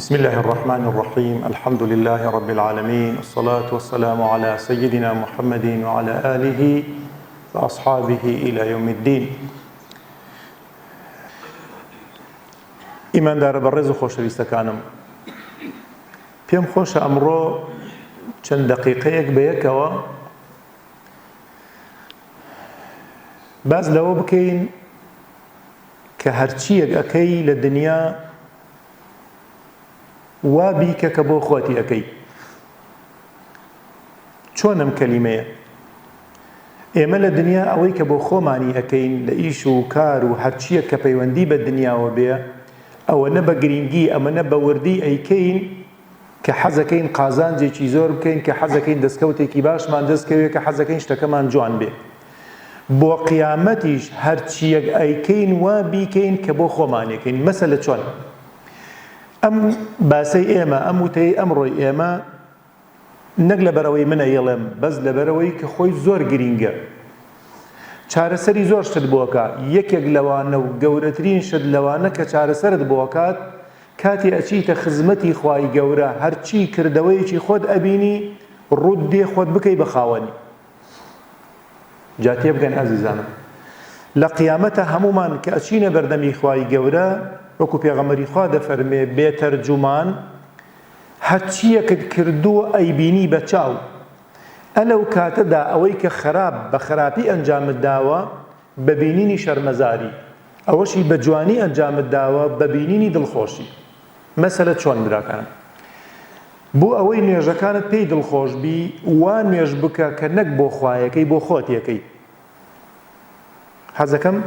بسم الله الرحمن الرحيم الحمد لله رب العالمين الصلاة والسلام على سيدنا محمد وعلى آله وأصحابه إلى يوم الدين ئیماندارە بەڕێز و خۆشەویستەکانم پێم خۆشە ئەمڕۆ چەند دەقیقەیەک بەیەکەوە باس لەوە بکەین کە هەرچییەک ئەکەی لە دنیا وا بیکە کە بۆ خۆتی ئەکەی. چۆن ئەم کەلیمەیە؟ ئێمە لە دنیا ئەوەی کە بۆ خۆمانی ئەکەین لە ئیش و کار و هەرچییەک کە پەیوەندی بە دنیاوە بێ ئەوەنە بە گرینگی ئەمەنە بە وردی ئەیکەین کە حەزەکەین قازانجێکی زۆر بکەین کە حەزەکەین دەستکەوتێکی باشمان دەست کەوێ کە حەزەکەین شتەکەمان جوان بێ بۆ قیامەتیش هەرچیەک ئەیکەین وا بیکەین کە بۆ خۆمانەکەین مەسەلە چۆن ئەم باسەی ئێمە ئەم وتەی ئەمڕۆی ئێمە نەک لەبەرئەوەی من ئەیڵێم بەس لەبەرئەوەی کە خۆی زۆر گرینگە چارەسەری زۆر شتت بۆکا یەکێک لەوانە و گەورەترین شت لەوانە کە چارەسەرت بۆکات کاتێ ئەچیتە خزمەتی خوای گەورە هەرچی کردەوەیەکی خۆت ئەبینی ڕووت دێ خۆت بکەی بە خاوەنی جا تێبگەن ئازیزانم لە قیامەتە هەموومان کە ئەچینە بەردەمی خوای گەورە وەکو پێغەمبەری خوا دەفەرمێ بێ تەرجومان هەرچییەکت کردووە ئەیبینی بە چاو ئەلەو کاتەدا ئەوەی کە خراپ بە خراپی ئەنجامت داوە بە بینینی شەرمەزاری، ئەوەشی بە جوانی ئەنجامت داوە بە بینینی دڵخۆشی. مەسەلە چۆن براکانم؟ بۆ ئەوەی نوێژەکانت پێی دڵخۆش بی وا نوێژ بکە کە نەک بۆ خوایەکەی بۆ خۆتێکەی. حەزەکەم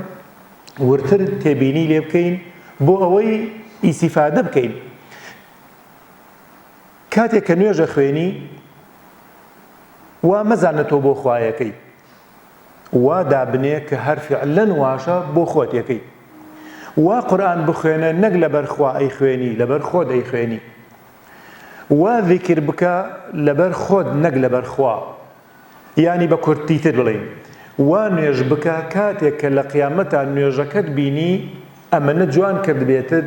ورتر تێبینی لێ بکەین بۆ ئەوەی ئیسیفادە بکەین. کاتێک کە نوێژە خوێنی وا مەزانە تۆ بۆ خوایەکەی. وا دابنێ کە هەر فعلەن واشە بۆ خۆت یەکەی. وا قورئان بخوێنە نەک لەبەر خوا ئەیخوێنی لەبەر خۆت ئەیخوێنی. وا ذیکر بکە لەبەر خۆت نەک لەبەر خوا. یانی بە کورتیتر بڵێین وا نوێژ بکە کاتێک کە لە قیامەتا نوێژەکەت بینی ئەمەنە جوان کردبێتت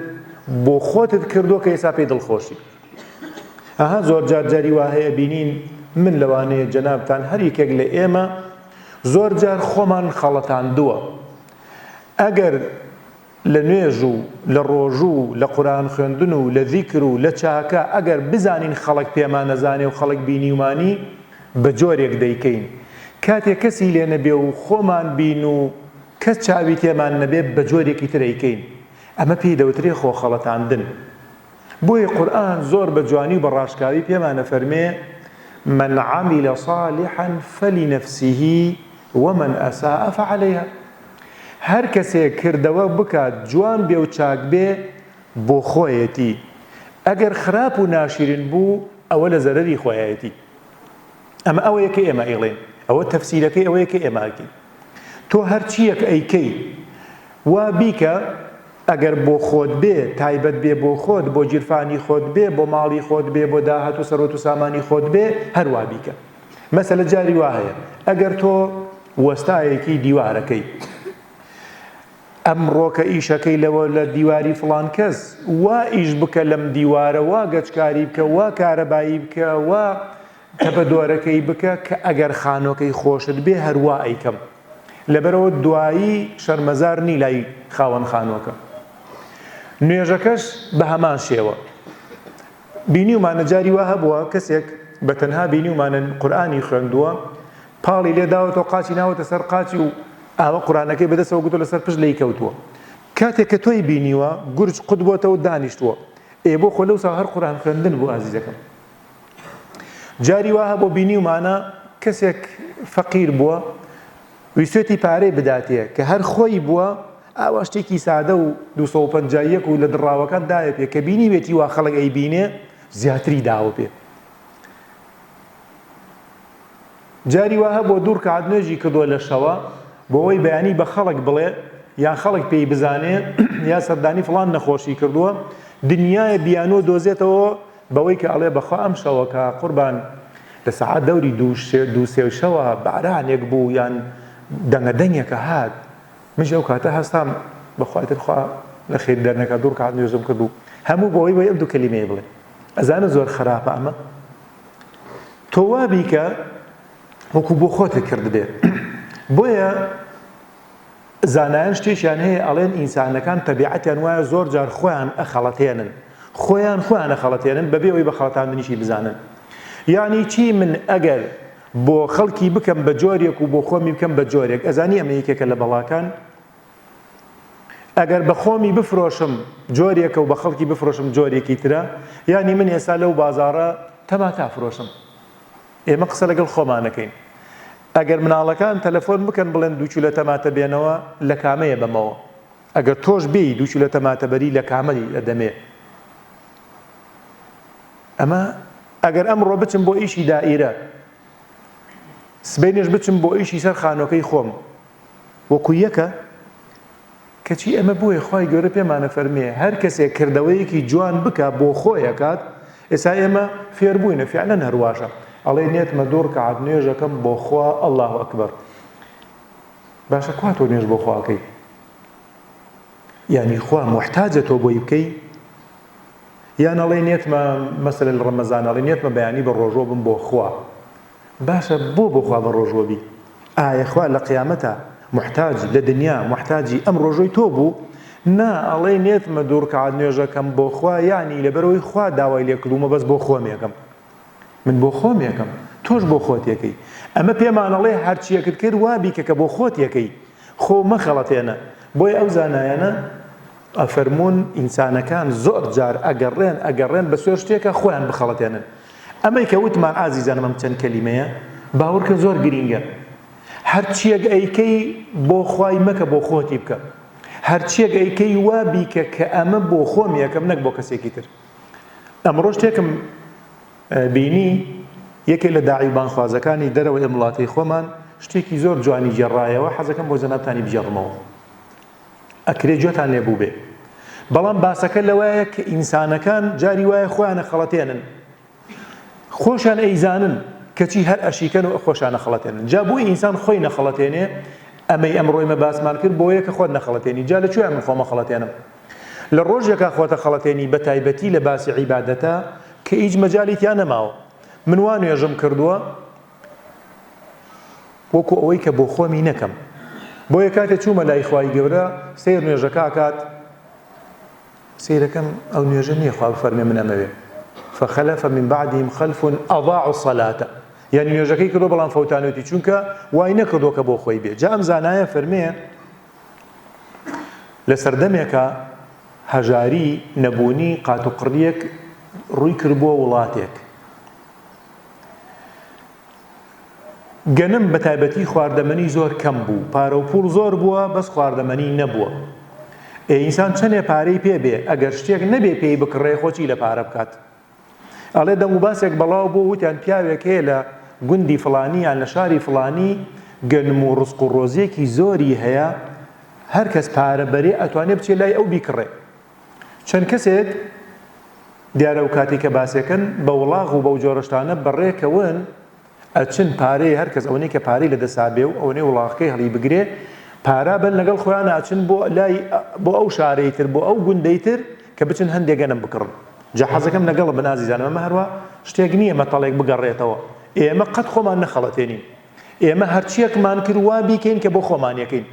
بۆ خۆتت کردووە کە ئێستا پێی دڵخۆشی. ئەها زۆر جار جاری وا هەیە بینین من لەوانەیە جەنابتان هەر یەکێک لە ئێمە زۆر جار خۆمان خەڵەتاندووە ئەگەر لە نوێژ و لە ڕۆژوو و لە قورئان خوێندن و لە زیکر و لە چاکە ئەگەر بزانین خەڵک پێمان نەزانێ و خەڵک بینیومانی بە جۆرێک دەیکەین کاتێ کەسی لێ نەبێ و خۆمان بین و کەس چاوی تێمان نەبێ بە جۆرێکی تر ئەیکەین ئەمە پێی دەوترێ خۆخەڵەتاندن. بۆیە قورئان زۆر بە جوانی و بە ڕاشکاوی پێمان ئەفەرمێ، من عمل صالحا فلنفسه ومن اساء فعلیها، هەر کەسێک کردەوە بکات جوان بێ و چاک بێ بۆ خۆیەتی، ئەگەر خراپ و ناشیرن بوو ئەوە لە زەرەری خۆیەتی. ئەمە ئەوەیە کە ئێمە ئەیڵێین، ئەوە تەفسیرەکەی ئەوەیە کە ئێمە ئەکەین. تۆ هەرچییەک ئەیکەی وا بیکە ئەگەر بۆ خۆت بێ، تایبەت بێ بۆ خۆت، بۆ گیرفانی خۆت بێ، بۆ ماڵی خۆت بێ، بۆ داهات و سەروەت و سامانی خۆت بێ، هەر وا بیکە. مەسەلە جاری وا هەیە ئەگەر تۆ وەستایەکی دیوارەکەی، ئەمڕۆکە ئیشەکەی لەوە لە دیواری فڵان کەس، وا ئیش بکە لەم دیوارە، وا گەچکاری بکە، وا کارەبایی بکە، وا تەپە دۆرەکەی بکە کە ئەگەر خانۆکەی خۆشت بێ هەر وا ئەیکەم. لەبەرئەوە دوایی شەرمەزار نی لای خاوەن خانوەکە. نوێژەکەش بە هەمان شێوە. بینیومانە جاری وا هەبووە کەسێک بە تەنها بینیومانە قورئانی خوێندووە پاڵی لێ داوەتەوە قاچی ناوەتە سەر قاچی و ئاوە قورئانەکەی بەدەستەوە گوتووە لەسەر پشت لێی کەوتووە. کاتێک کە تۆی بینیوە گورج قوت بۆتەوە دانیشتووە. ئێ بۆ خۆ لەوسا هەر قورئان خوێندن بوو ئازیزەکەم. جاری وا هەبوو بینیومانە کەسێک فەقیر بووە ویستێتی پارەی بداتێ کە هەر خۆی بووە ئاوا شتێکی سادە و 251 و لە دڕاوەکان دایە پێ کە بینیوێتی وا خەڵک ئەیبینێ زیاتری داوە پێ جاری وا هەبووە دوو ڕکات نوێژی کردووە لە شەوە بۆ ئەوەی بەیانی بە خەڵک بڵێ یان خەڵک پێی بزانێ یا سەردانی فڵان نەخۆشی کردووە دنیای بیانوو دۆزێتەوە بەوەی کە ئەڵێ بەخوا ئەم شەوەکە قوربان لە سەعات دەوری دوو سێ شەوە بارانێک بوو یان دەنگە دەنگێکە هات منیش ئەو کاتە هەستام بەخوا ئیتر خوا لە خێری دەرنەکا دوو ڕکات نوێژم کرد و. هەموو بۆی بۆی ئەم دوو کەلیمەیە بڵێ. ئەزانن زۆر خراپە ئەمە؟ تۆ وا بیکە وەکو بۆ خۆتت کردبێ. بۆیە زانایان شتێکیان هەیە ئەڵێن ئینسانەکان تەبیعەتیان وایە زۆر جار خۆیان ئەخەڵەتێنن خۆیان خۆیان ئەخەڵەتێنن بەبێ ئەوەی بە خەڵەتاندنیشی بزانن یعنی چی من ئەگەر بۆ خەڵکی بکەم بە جۆرێک و بۆ خۆمی بکەم بە جۆرێک ئەزانی ئەمە یەکێکە لە بەڵاکان ئەگەر بە خۆمی بفرۆشم جۆرێکە و بە خەڵکی بفرۆشم جۆرێکی ترە یعنی من ئێستا لەو بازاڕە تەماتە فرۆشم ئێمە قسە لەگەڵ خۆمانەکەین ئەگەر مناڵەکان تەلەفۆن بکەن بڵێن دووکیلۆ تەماتە بێنەوە لە کامەیە بەمەوە ئەگەر تۆش بێی دووکیلۆ تەماتە بەری لە کامەی ئەدەمێ ئەمە ئەگەر ئەمڕۆ بچم بۆ ئیشی دائیرە سبەینێش بچم بۆ ئیشی سەر خانۆکەی خۆم وەکو یەکە کەچی ئەمە بۆیە خوای گەورە پێمانە فەرمێ هەر کەسێک کردەوەیەکی جوان بکا بۆ خۆی ئەکات ئێستا ئێمە فێربووینە فعلەن هەرواشە ئەڵێ نێتمە دوو ڕکعات نوێژەکەم بۆ خوا اللە اکبر باشە کوا تۆ نوێژ بۆ خواکەی یعنی خوا محتاجە تۆ بۆی بکەی یان ئەڵێ نێتمە مەسەلە لە ڕەمەزان ئەڵێ نێتمە بەیانی بە ڕۆژوە بم بۆ خوا باشە بۆ بۆ خوا بە ڕۆژوە بی ئایە خوا لە قیامەتا موحتاج لە دنیا موحتاجی ئەم ڕۆژوەی تۆ بوو نا ئەڵێ نێتمە دوو ڕکعات نوێژەکەم بۆ خوا یانی لەبەرئەوەی خوا داوای لێ کردوومە بەس بۆ خۆم یەکەم من بۆ خۆم یەکەم تۆش بۆ خۆت یەکەی ئەمە پێمان ئەڵێ هەرچیەکت کرد وا بیکە کە بۆ خۆت یەکەی خۆ مەخەڵەتێنە بۆیە ئەو زانایانە ئەفەرموون ئینسانەکان زۆر جار ئەگەڕێن ئەگەڕێن بە سوێر شتێکە خۆیان بخەڵەتێنن ئەمەی کە وتمان ئازیزانم ئەم چەند کەلیمەیە باوەڕکە زۆر گرینگە هەرچیەک ئەیکەی بۆ خوای مەکە بۆ خۆتی بکە هەرچیەک ئەیکەی وا بیکە کە ئەمە بۆ خۆم یەکەم نەک بۆ کەسێکی تر ئەمڕۆ شتێکم بینی یەکێ لە داعی و بانخوازەکانی دەرەوەی ئەم وڵاتەی خۆمان شتێکی زۆر جوانی گێڕایەوە حەزەکەم بۆ جەنابتانی بگێڕمەوە ئەکرێ گوێتان لێ بووبێ بەڵام باسەکە لەوایە کە ئینسانەکان جاری وایە خۆیان ئەخەڵەتێنن خۆشیان ئەیزانن کەچی هەر ئەشیکەن و خۆشیان ئەخەڵەتێنن جا بۆی ئینسان خۆی نەخەڵەتێنێ ئەمەی ئەمڕۆی مە باسمان کرد بۆیە کە خۆت نەخەڵەتێنی جا لە کوێ من خۆمە خەڵەتێنم لە ڕۆژێکا خۆتە خەڵەتێنی بە تایبەتی لە باسی عیبادەتە کە هیچ مەجالی تیا نەماوە من وا نوێژم کردووە وەکو ئەوەی کە بۆ خۆمی نەکەم بۆیە کاتێ چوومە لای خوای گەورە سەیر نوێژەکە ئەکات سەیرەکەم ئەو نوێژە نییە خوا بفەرمێ من ئەمەوێ فخلف من بعدهم خلف اضاعوا الصلاة یعنی نوێژەکەی کردو بەڵام فەوتانوێتی چونکە وای نەکردووە کە بۆ خۆی بێ جا ئەم زانایە فەرمێ لە سەردەمێکە هەژاری نەبوونی قاتوقڕیەک ڕووی کردبووە وڵاتێک گەنم بەتایبەتی خواردەمەنی زۆر کەم بوو، پارە و پووڵ زۆر بووە بەس خواردەمەنی نەبووە. ئێ ئینسان چەنێ پارەی پێ بێ ئەگەر شتێک نەبێ پێی بکڕێ خۆ چی لە پارە بکات؟ ئەڵێ دەنگوباسێک بەڵاو بوو وتیان پیاوێک هەیە لە گوندی فڵانی یان لە شاری فڵانی گەنم و ڕزق و ڕۆزییەکی زۆری هەیە هەر کەس پارە بەرێ ئەتوانێ بچێ لای ئەو بیکڕێ. چەند کەسێک دیارە ئەو کاتەی کە باسێکەن بە وڵاغ و بەو جۆرە شتانە بەڕێکەون ئەچن پارەی هەر کەس ئەوەنەی کە پارەی لە دەسا بێ و ئەوەنەی وڵاغەکەی هەڵی بگرێ پارە بەن لەگەڵ خۆیان ئەچن بۆ لای بۆ ئەو شارەی تر بۆ ئەو گوندەی تر کە بچن هەندێک گەنم بکڕن جا حەزەکەم لەگەڵم بن ئازیزانم ئەمە هەروا شتێک نییە مەتەڵێک بگەڕێتەوە ئێمە قەت خۆمان نەخەڵەتێنین ئێمە هەرچیەکمان کرد وا بیکەین کە بۆ خۆمانەکەین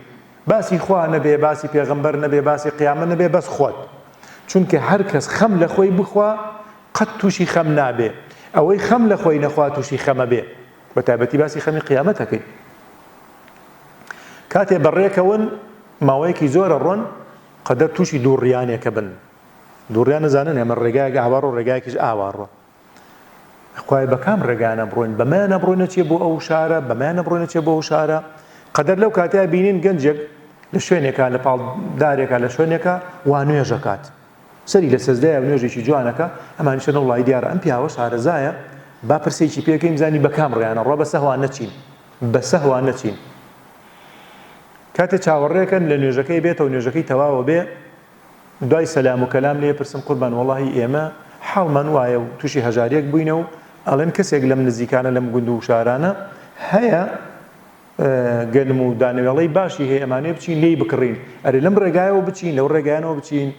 باسی خوا نەبێ باسی پێغەمبەر نەبێ باسی قیامەت نەبێ بەس خۆت چونکە هەر کەس خەم لە خۆی بخوا قەت تووشی خەم نابێ ئەوەی خەم لە خۆی نەخوا تووشی خەمە بێ بە تایبەتی باسی خەمی قیامەت ئەکەین کاتێ بەڕێکەون ماوەیەکی زۆرە ڕۆن قەدەر تووشی دووڕیانێکە بن دووڕیان نەزانن ئێمە ڕێگایەک ئاواڕۆ ڕێگایەکیش ئاواڕۆ خوایە بە کام ڕێگایانە بڕۆین بەمەیانە بڕۆینە چێ بۆ ئەو شارە بەمەیانە بڕۆینە چێ بۆ ئەو شارە قەدەر لەو کاتەیە بینین گەنجێک لە شوێنێکا لە پاڵ دارێکا لە شوێنێکا وا نوێژەکات سەری لە سەجدایە و نوێژێکی جوانەکە ئەمانیشە نەوڵی دیارە ئەم پیاوە شارەزایە با پرسێکی پێکەین بزانی بە کام ڕێیانە ڕۆ بە سەهوا نەچین بە سەهوا نەچین کاتێ چاوەڕێکەن لە نوێژەکەی بێتەوە نوێژەکەی تەواوە بێ دوای سەلام و کەلام لێ پرسم قوربان وەڵاهی ئێمە حاڵمان وایە و تووشی هەژاریەک بووینە و ئەڵێن کەسێک لەم نزیکانە لەم گوند و شارانە هەیە گەنم و دانەوێڵەی باشی هەیە ئەمانەیە بچین لێی بکڕین ئەرێ لەم ڕێگایەوە بچین لەو ڕێگایانەوە بچین.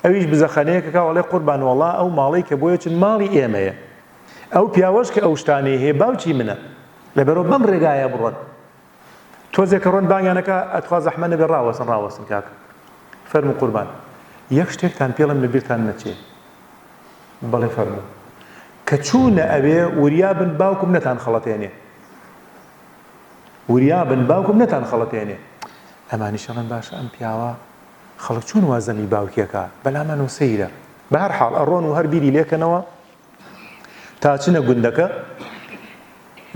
ئەویش بزەخەنەیەک ئەکا و ئەڵێ قوربان وەڵا ئەو ماڵەی کە بۆی ئەچن ماڵی ئێمەیە. ئەو پیاوەش کە ئەو شتانەی هەیە باوکی منە. لەبەرئەوە بەم ڕێگایە بڕۆن. تۆزێ کە ڕۆن بانگیان ئەکا ئەتخوا زەحمە نەبێ ڕاوەستن ڕاوەستن کاکە. فەرموو قوربان. یەک شتێکتان پێڵێم لە بیرتان نەچێ. بەڵێ فەرموو. کە چوونە ئەوێ وریا بن باوکم نەتان خەڵەتێنێ. وریا بن باوکم نەتان خەڵەتێنێ. ئەمانیش ئەڵێن باشە ئەم پیاوە خەڵک چۆن وا زەمی باوکی ئەکا بەلامانەوە سەیرە. بەهەر حاڵ ئەڕۆن و هەر بیری لێکەنەوە تا چنە گوندەکە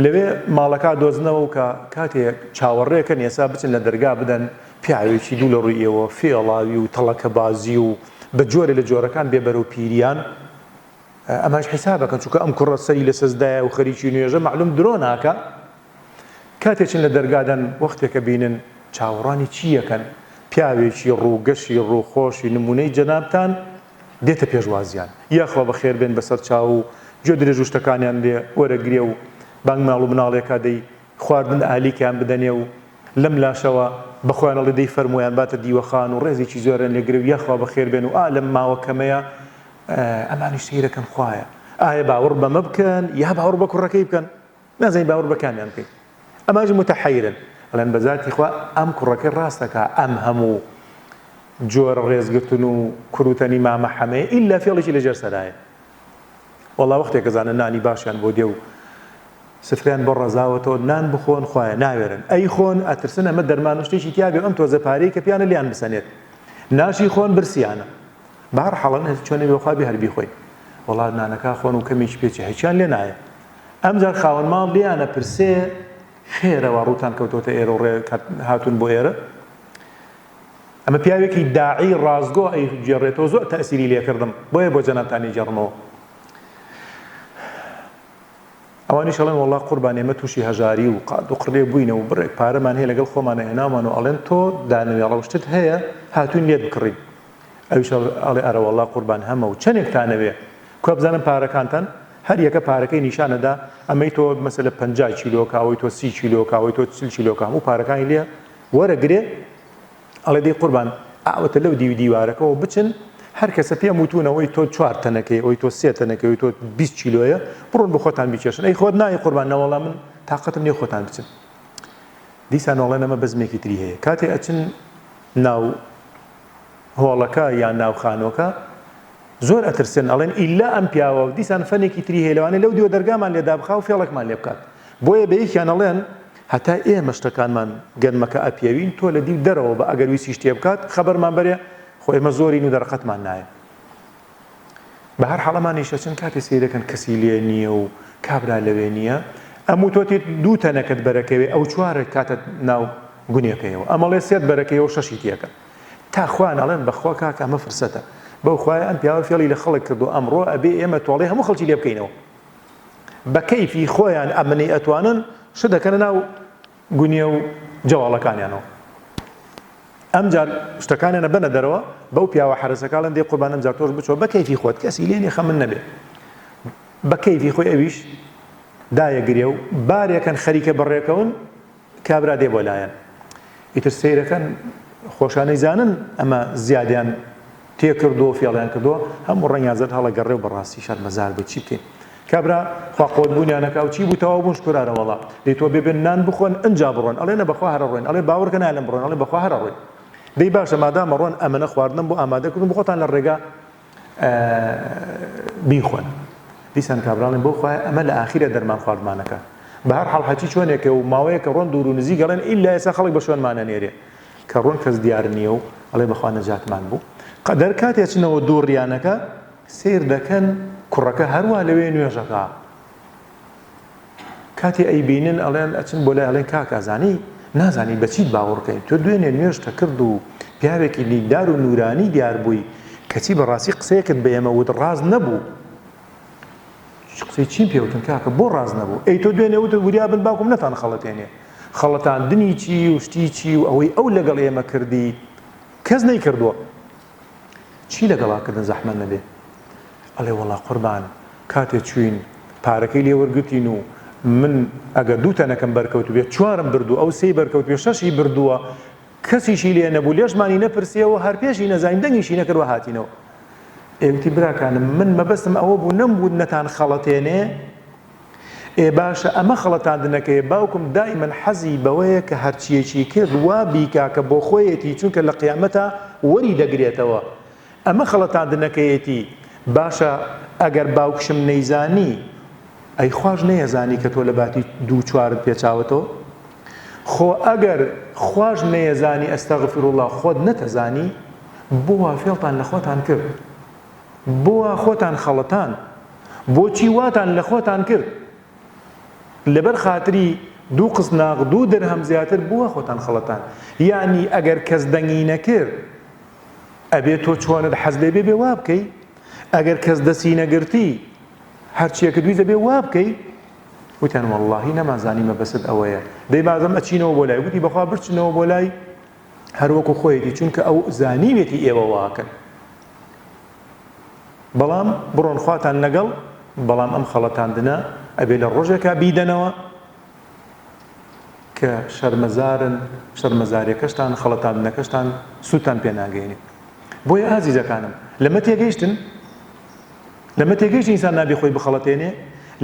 لەوێ ماڵەکە دۆزنەوە و کە کاتێ چاوەڕێکەن ئێسا بچن لە دەرگا بدەن پیاوێکی دوو لە ڕووی ئێوە فێڵاوی و تەڵەکەبازی و بە جۆرێ لە جۆرەکان بێ بەرەو پیریان ئەماش حیسابەکەن چونکە ئەم کوڕە سەری لە سەجدایە و خەریکی نوێژە مەعلوم درۆ ناکا کاتێ چن لە دەرگادەن وەختێکە بینن چاوەڕوانی چی یەکەن پیاوێکی ڕووگەشی ڕووخۆشی نمونەی جەنابتان دێتە پێشوازیان یاخوا بەخێر بێن بەسەر چاو و گوێ درێژ و شتەکانیان لێ وەرەگرێ و بانگ ماڵ و مناڵێکا دەی خواردن ئالیکیان بدەنێ و لەم لاشەوە بە خۆیان ئەڵێ دەی فەرموویان باتە دیوەخان و ڕێزێکی زۆریان لێ گرێ و یاخوا بەخێر بێن و ئا لەم ماوە کەمەیە ئەمانیش سەیرەکەن خوایە ئایا باوەڕ بەمە بکەن یا باوەڕ بە کوڕەکەی بکەن نازانین باوەڕ بە کامیان بکەین ئەمانیش متحیرن ئەڵێن بە زاتی خوا ئەم کوڕەکەی ڕاستەکا ئەم هەموو جۆرە ڕێزگرتن و کوروتەنی مامە حەمەیە ئیلا فێڵێکی لەژێر سەرایە وەڵا وەختێک ئەزانن نانی باشیان بۆ دێ و سفرەیان بۆ ڕزاوەتەوە نان بخۆن خوایە ناوێرن ئەی خۆن ئەترسن ئەمە دەرمان و شتێکی تیابێ ئەم تۆزە پارەی کە پیانە لیان بسەنێت ناشی خۆن برسیانە بە هەر حاڵ هەر چۆنێ بێ خوا بێ هەر بیخۆین وەڵا نانەکە خۆن و کەمێکی پێچی هیچیان لێ نایە ئەمجار خاوەن ماڵ لێیانە پرسێ خێرە وا ڕووتان کەوتۆتە ئێرە و ڕێ هاتوون بۆ ئێرە ئەمە پیاوێکی داعی ڕاستگۆ ئەی گێڕێتەوە زۆر تەئسیری لێکردم بۆیە بۆ جەنابتانی گێڕمەوە ئەوانیش ئەڵێن وەڵا قوربان ئێمە تووشی هەژاری و قات و قڕێ بووینە و بڕێک پارەمان هەیە لەگەڵ خۆمانە هێناومان و ئەڵێن تۆ دانەوێڵە و شتت هەیە هاتووین لێت بکڕین ئەویش ئەڵێ ئەرەوەڵا قوربان هەمە و چەنێکتانەوێ کوا بزانم پارەکانتان هەر یەکە پارەکەی نیشانەدا ئەمەی تۆ مەسەلە 50 کیلۆکە ئەوەی تۆ 30 کیلۆکە ئەوەی تۆ 40 کیلۆکە هەموو پارەکانی لێ وەرەگرێ ئەڵێ دەی قوربان ئاوەتە لەو دیوی دیوارەکەوە بچن هەر کەسە پێم وتوون ئەوەی تۆ چوار تەنەکەی ئەوەی تۆ سێ تەنەکەی ئەوەی تۆ 20 کیلۆیە بڕۆن بۆ خۆتان بیکێشن ئەی خۆت نای قوربان نەوەڵا من تاقەتم نییە خۆتان بچن دیسان ئەڵێن ئەمە بەزمێکی تری هەیە کاتێ ئەچن ناو هۆڵەکە یان ناو خانۆکە زۆر ئەترسن ئەڵێن ئیلا ئەم پیاوە و دیسان فەنێکی تری هەیە لەوانەیە لەو دیوە دەرگامان لێ دابخا و فێڵێکمان لێ بکات بۆیە بە یەکیان ئەڵێن هەتا ئێمە شتەکانمان گەنمەکە ئەپێوین تۆ لە دیو دەرەوە بە ئەگەر ویستی شتێ بکات خەبەرمان بەرێ خۆ ئێمە زۆرین و دەرەقەتمان نایە بە هەر حاڵ ئەمانیش ئەچن کاتێ سەیرەکەن کەسی لێ نییە و کابرا لەوێ نییە ئەم و تۆ تێت دوو تەنەکەت بەرەکەوێ ئەو چوارە کاتە ناو گونێکەیەوە ئەمەڵێ سێت بەرەکەیەوە شەشی تێکە تا خۆیان ئەڵێن بەخوا کاکە ئەمە فرسەتە بەو خوایە ئەم پیاوە فێڵی لە خەڵک کردو ئەمڕۆ ئەبێ ئێمە تۆڵەی هەموو خەڵکی لێ بکەینەوە بە کەیفی خۆیان ئەمنەی ئەتوانن شت دەکەنە ناو گونیە و جەواڵەکانیانەوە ئەمجار شتەکانیان بەنە دەرەوە بەو پیاوە حەرەسەکەڵێن دەی قوربان ئەمجار تۆش بچۆ بە کەیفی خۆت کەسی لێ نیە خەمن نەبێ بە کەیفی خۆی ئەویش دایەگرێ و بارێکەن خەریکە بەڕێکەون کابرا دێ بۆ لایان ئیتر سەیرەکەن خۆشانەی زانن ئەمە زیادیان تێکردووە و فێڵیان کردووە هەموو ڕەنگیان زەرد هەڵەگەڕێ و بەڕاستی شەرمەزار بوو چی بکەین کابرا خوا قوت بوونیانەکە و چی بوو تەواو بوون شکرارە وەڵا دەی تۆ بێ بێن نان بخۆن ئنجا بڕۆن ئەڵێ نە بەخوا هەرە ڕۆین ئەڵێ باوەڕکە نالم بڕۆن ئەڵێ بەخوا هەرە ڕۆین دەی باشە مادامە ڕۆن ئەمەنە خواردنم بۆ ئامادە کردن بخۆتان لە ڕێگا بیخۆن دیسان کابراڵێن بۆ خوایە ئەمە لە ئاخیرە دەرمان خواردمانەکە بە هەر حاڵ هەچی چۆنێکە و ماوەیەکە ڕۆن دوور و نزیک ئەڵێن ئیلا ئێستا خەڵک بە شوێنمانە نێرێ کە ڕۆن کەس دیار نییە و ئەڵێ بەخوا نەجاتمان بوو قەدەر کاتێ چنەوە دوو ڕیانەکە سیر دەکەن کوڕەکە هەروا لەوێ نوێژەکە کاتێ ئەیبینن ئەڵێن ئەچن بۆ لای ئەڵێن کاک ئەزانی نازانی بە چیت باوەڕ کەین تۆ دوێنێ نوێژتە کرد و پیاوێکی دیندار و نورانی دیار بووی کەچی بەڕاستی قسەیەکت بە ئێمە وت ڕاست نەبوو قسەی چیم پێوتن کاکە بۆ ڕاست نەبوو ئەی تۆ دوێنێ وتت وریا بن باوکم نەتان خەڵەتێنێ خەڵەتاندنی چی و شتی چی و ئەوەی ئەو لەگەڵ ئێمە کردی کەس نەیکردووە چی لەگەڵا کردن زەحمەت نەبێ ئەڵێ وەڵا قوربان کاتێ چوین پارەکەی لێ وەرگرتین و من ئەگەر دوو تەنەکەم بەرکەوتبێ چوارم بردوو ئەو سێی بەرکەوتبێ شەشی بردووە کەسیشی لێ نەبوو لێشمانی نەپرسیەوە هەر پێشی نەزانین دەنگیشی نەکردوە هاتینەوە. ئێ وتی براکانم من مەبەستم ئەوە بوو نەموت نەتان خەڵەتێنێ ئێ باشە ئەمە خەڵەتاندنەکەیە باوکم دائیمەن حەزی بەوەیە کە هەرچیەکی کرد وا بیکا کە بۆ خۆیەتی چونکە لە قیامەتا وەری دەگرێتەوە ئەمە خەڵەتاندنەکەیەتی باشە ئەگەر باوکشم نەیزانی ئەی خواش نەیەزانی کە تۆ لە باتی دوو چوارت پێچاوەتەوە خۆ ئەگەر خواش نەیەزانی استغفر اللە خۆت نەتەزانی بۆ وا فێڵتان لە خۆتان کرد بۆ وا خۆتان خەڵەتان بۆچی واتان لە خۆتان کرد لەبەر خاتری دوو قسناغ دوو درهەم زیاتر بۆ وا خۆتان خەڵەتان یعنی ئەگەر کەس دەنگی نەکرد ئەبێ تۆ چۆنت حەز لێ بێ بێ وا بکەی ئەگەر کەس دەسی نەگرتی هەرچیەکت ویست دەبێ وا بکەی وتیان وەڵڵاهی نەمانزانی مەبەست ئەوەیە دەی بازم ئەچینەوە بۆ لای وتی بەخوا بچنەوە بۆ لای هەر وەکو خۆیەتی چونکە ئەو زانیوێتی ئێوە واکەن بەڵام بڕۆن خواتان لەگەڵ بەڵام ئەم خەڵەتاندنە ئەبێ لە ڕۆژێکا بیدەنەوە کە شەرمەزارن شەرمەزاریەکەشتان خەڵەتاندنەکەشتان سوودتان پێ ناگەینێ بۆیە ئازیزەکانم لەمە تێگەیشتن لەمە تێگەیشتن ئینسان نابێ خۆی بخەڵەتێنێ؟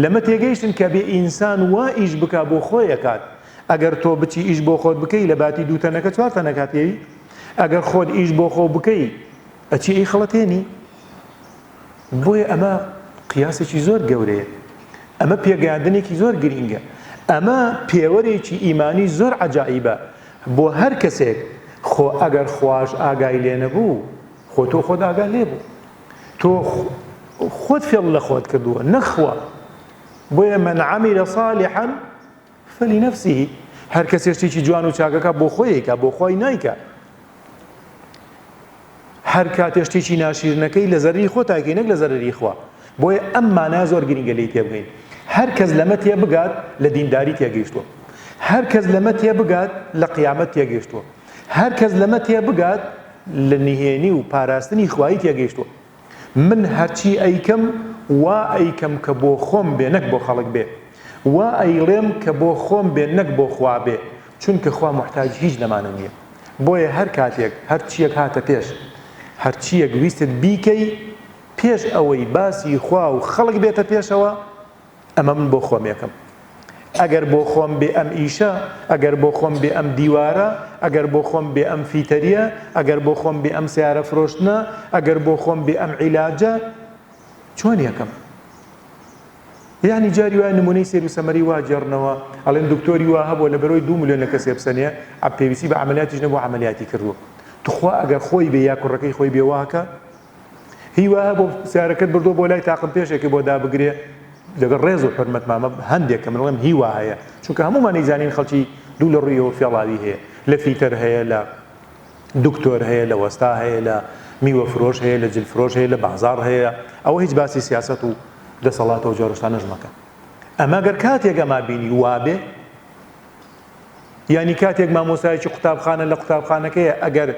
لەمە تێگەیشتن کە بێ ئینسان وا ئیش بکا بۆ خۆی ئەکات؟ ئەگەر تۆ بچی ئیش بۆ خۆت بکەی لە باتی دوو تەنەکە چوار تەنەکە تێوی؟ ئەگەر خۆت ئیش بۆ خۆ بکەی ئەچی ئەیخەڵەتێنی؟ بۆیە ئەمە قیاسێکی زۆر گەورەیە ئەمە پێگەیاندنێکی زۆر گرینگە ئەمە پێوەرێکی ئیمانی زۆر عەجائیبە بۆ هەر کەسێک خۆ ئەگەر خواش ئاگای لێ نەبوو خۆ تۆ خۆت ئاگا لێ بوو تۆ خۆت فێڵ لە خۆت کردووە نەک خوا بۆیە من عمل صالحا فلنفسه هەر کەسێ شتێکی جوان و چاکەکە بۆ خۆیەکە بۆ خۆی نایکە هەر کاتێ شتێکی ناشیرنەکەی لە زەرری خۆتاکەی نەک لە زەرری خوا بۆیە ئەم مانا زۆر گرنگە لێی تێبگەین هەر کەس لەمە تێبگات لە دینداری تێگەیشتووە هەر کەس لەمە تێبگات لە قیامەت تێگەیشتووە هەر کەس لەمە تێبگات لە نهێنی و پاراستنی خوایی تێگەیشتووە. من هەرچی ئەیکەم وا ئەیکەم کە بۆ خۆم بێ نەک بۆ خەڵک بێ. وا ئەیڵێم کە بۆ خۆم بێ نەک بۆ خوا بێ. چونکە خوا موحتاجی هیچ لەمانە نییە. بۆیە هەر کاتێک هەرچییەک هاتە پێش، هەرچییەک ویستت بیکەی، پێش ئەوەی باسی خوا و خەڵک بێتە پێشەوە، ئەمە من بۆ خۆم یەکەم ئەگەر بۆ خۆم بێ ئەم ئیشە ئەگەر بۆ خۆم بێ ئەم دیوارە ئەگەر بۆ خۆم بێ ئەم فیتەریە ئەگەر بۆ خۆم بێ ئەم سیارە فرۆشتنە ئەگەر بۆ خۆم بێ ئەم عیلاجە چۆن یەکەم یعنی جاری وایە نمونەی سێر و سەمەری وا گێڕنەوە ئەڵێن دکتۆری وا هەبووە لە بەرەوەی دو ملیۆن لە کەسێ بسەنێ ئە پێویستی بە عملیاتیش نەبوو عملیاتی کردووە تخوا ئەگەر خۆی بێ یا کوڕەکەی خۆی بێ واکە هی وا هەبوو سیارەکەت بردووە بۆ لای تاقم پێشێکی بۆ دابگرێ لەگەڵ ڕێز و حورمەت مامە هەندێک کە من ڵێم هی وا هەیە چونکە هەموومان ئەیزانین خەڵکی دوو لە ڕوویەوە فێڵاوی هەیە لە فیتەر هەیە لە دکتۆر هەیە لە وەستا هەیە لە میوە فرۆش هەیە لە جل فرۆش هەیە لە بازاڕ هەیە ئەوە هیچ باسی سیاسەت و دەسەڵاتەوە جۆرەشتانەش مەکە ئەمە گەر کاتێک ئەما بینی وابێ یانی کاتێک مامۆستایەکی قوتابخانە لە قوتابخانەکەیە ئەگەر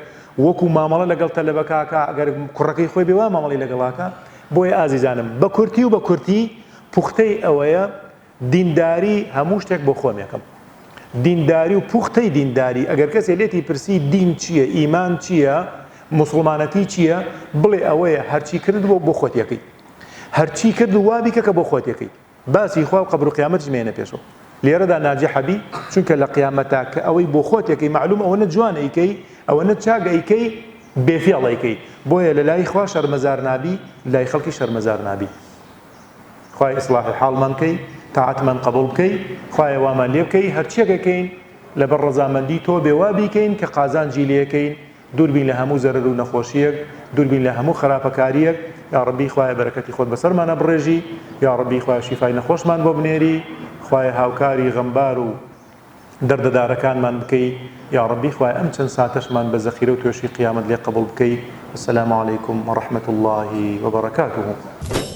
وەکو مامەڵە لەگەڵ تەلەبەکاکە ئەگەر کوڕەکەی خۆی بێ وا مامەڵی لەگەڵاکە بۆیە ئازیزانم بە کورتی و بە کورتی پوختەی ئەوەیە دینداری هەموو شتێک بۆ خۆم یەکەم دینداری و پوختەی دینداری ئەگەر کەسێ لێتی پرسی دین چییە ئیمان چییە موسڵمانەتی چییە بڵێ ئەوەیە هەرچی کرد بۆ بۆ خۆتیەکەی هەرچی کرد وابیکە کە بۆ خۆتیەکەی باسی خوا و قەبر و قیامەتیش مەیەنە پێشەوە لێرەدا ناجحە بی چونکە لە قیامەتا کە ئەوەی بۆ خۆت ئەکەی مەعلوم ئەوەنە جوان ئەیکەی ئەوەنە چاک ئەیکەی بێ فێڵ ئەیکەی بۆیە لە لای خوا شەرمەزار نابی لای خەڵکی شەرمەزار نابی خوای ئیسڵاحی حاڵمان بکەی تاعەتمان قبوڵ بکەی خوایە وامان لێ بکەی هەرچیەک ئەکەین لەبەر ڕەزامەندی تۆ بێ وا بیکەین کە قازانجی لێکەین دوور بین لە هەموو زەرەر و نەخۆشییەک، دوور بین لە هەموو خراپەکارییەک، یاڕەبی خوایە بەرەکەتی خۆت بەسەرمانا بڕێژی، یاڕەبی خوایە شیفای نەخۆشمان بۆ بنێری، خوایە هاوکاری غەمبار و دەردەدارەکانمان بکەی، یاڕەبی خوایە ئەم چەند ساتەشمان بە زەخیرە و توێشی قیامەت لێ قبوڵ بکەی، والسلام علیکم ورحمە اللە وبرکاته.